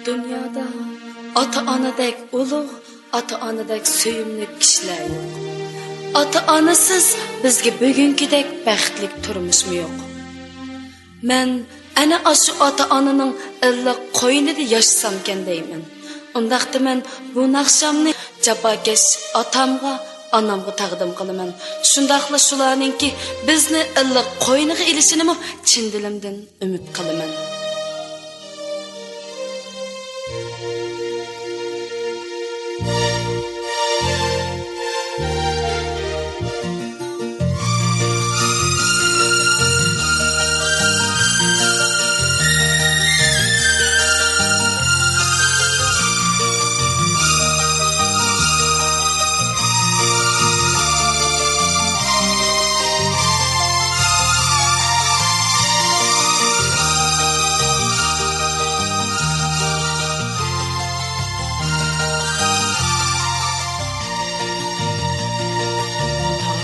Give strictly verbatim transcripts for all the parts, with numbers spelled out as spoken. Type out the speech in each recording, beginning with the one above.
دۇنيادا ئاتا-ئانىدەك ئۇلۇغ، ئاتا-ئانىدەك سۆيۈملۈك كىشىلەر يوق. ئاتا-ئانىسىز بىزگە بۈگۈنكىدەك بەختلىك تۇرمۇشمۇ يوق. مەن ئەنە ئاشۇ ئاتا-ئانىنىڭ ئىللىق قوينىدا ياشىسامكەن دەيمەن. ئۇنداقتا مەن بۇ ناخشامنى جاپاكەش ئاتامغا، ئانامغا تەقدىم قىلىمەن. شۇنداقلا شۇلارنىڭكى بىزنى ئىللىق قوينىغا ئېلىشىنىمۇ چىن دىلىمدىن ئۈمىد قىلىمەن.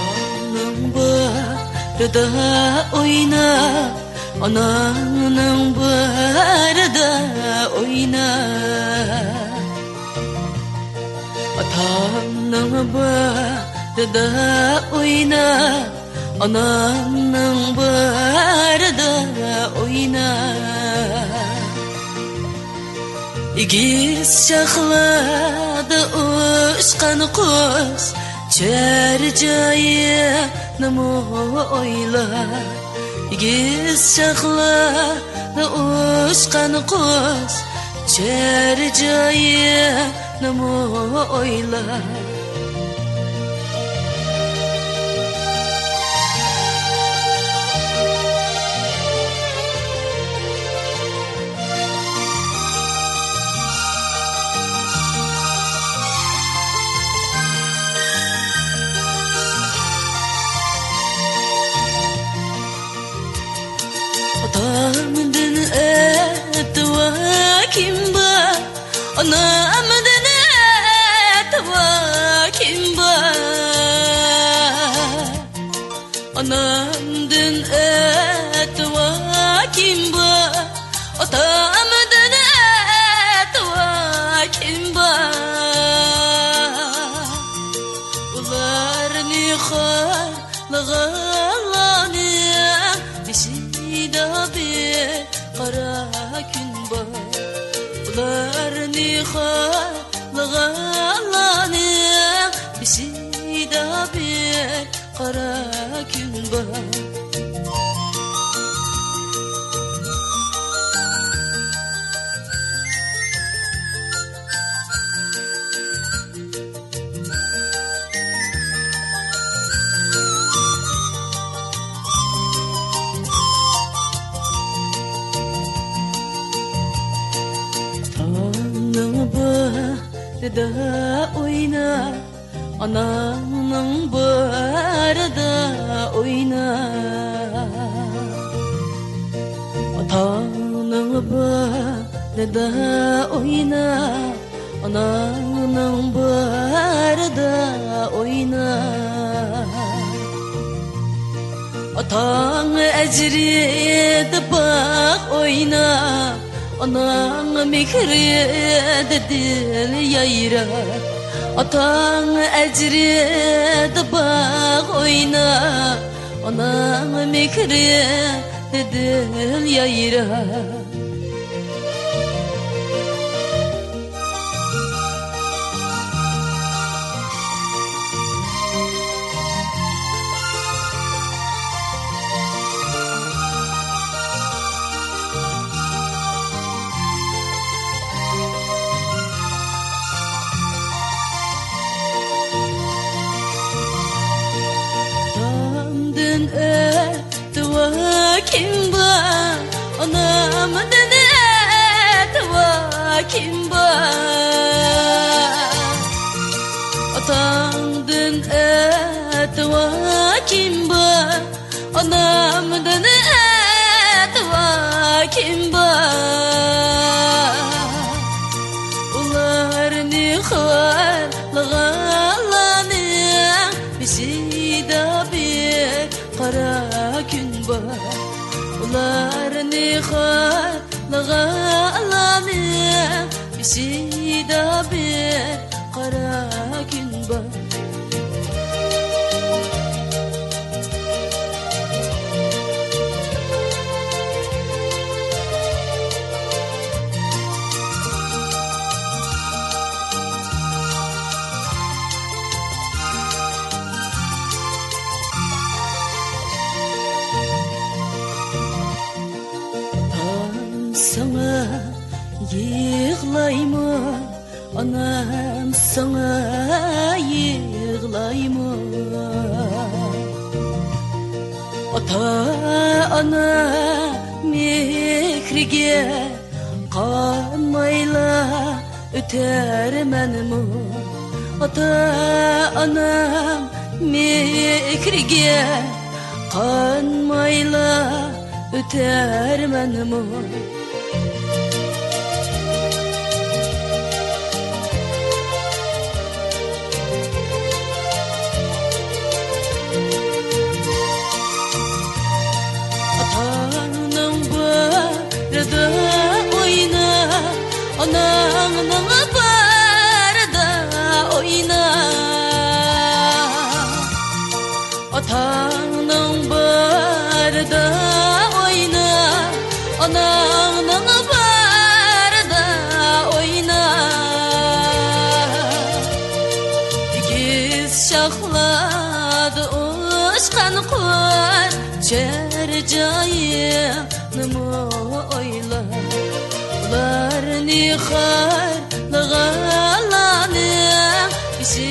ئاتامنىڭ باغرىدا ئوينا، ئانامنىڭ باغرىدا ئوينا. ئاتامنىڭ باغرىدا ئوينا، ئانامنىڭ باغرىدا ئوينا. ئېگىز شاخلاردا ئۇچقان قۇش، چۆرە جايىنىمۇ ئويلا. ئېگىز شاخلاردا ئۇچقان قۇش، چۆرە جايىنىمۇ ئويلا. ئاتامدىن ئەتىۋا كىم بار؟ ئانامدىن ئەتىۋا كىم بار؟ ئانامدىن ئەتىۋا كىم بار؟ ئاتامدىن ئەتىۋا كىم بار؟ ئۇلارنى خار لىغانلارنىڭ بېشىدا بىر قارا كۈن بار. ئۇلارنى خار لىغانلارنىڭ بېشىدا بىر قارا كۈن بار. ئاتامنىڭ باغرىدا ئوينا، ئانامنىڭ باغرىدا ئوينا. ئاتامنىڭ باغرىدا ئوينا، ئاناڭنىڭ باغرىدا ئوينا. ئاتاڭ ئەجرىدە باغ ئوينا، ئاناڭ مېھرىدە دىل يايرا. ئاتاڭ ئەجرىدە باغ ئوينا، ئاناڭ مېھرىدە دىل يايرا. ئاتامدىن ئەتىۋا كىم بار؟ ئانامدىن ئەتىۋا كىم بار؟ ئاتاڭدىن ئەتىۋا كىم بار؟ ئانامدىن ئەتىۋا كىم بار؟ ئۇلارنى خارلىغانلارنىڭ بېشىدا بىر قارا كۈن بار. ئۇلارنى خار لىغالانىڭ بېشىدا بىر قارا كۈن بار. ئاتام ساڭا يىغلايمۇ، ئانام ساڭا يىغلايمۇ؟ ئاتا-ئانا مېھرىگە قانمايلا ئۆتەرمەنمۇ؟ ئاتا-ئانام مېھرىگە قانمايلا ئۆتەرمەنمۇ؟ ئاتاڭنىڭ بارىدا ئوينا، ئاناڭنىڭ بارىدا ئوينا. ئاتاڭنىڭ بارىدا ئوينا، ئاناڭنىڭ بارىدا ئوينا. ئېگىز شاخلاردا ئۇچقان قۇش، چۈشەر جايىڭنىمۇ ئويلا. ئۇلارنى خارلىغانلارنىڭ بېشى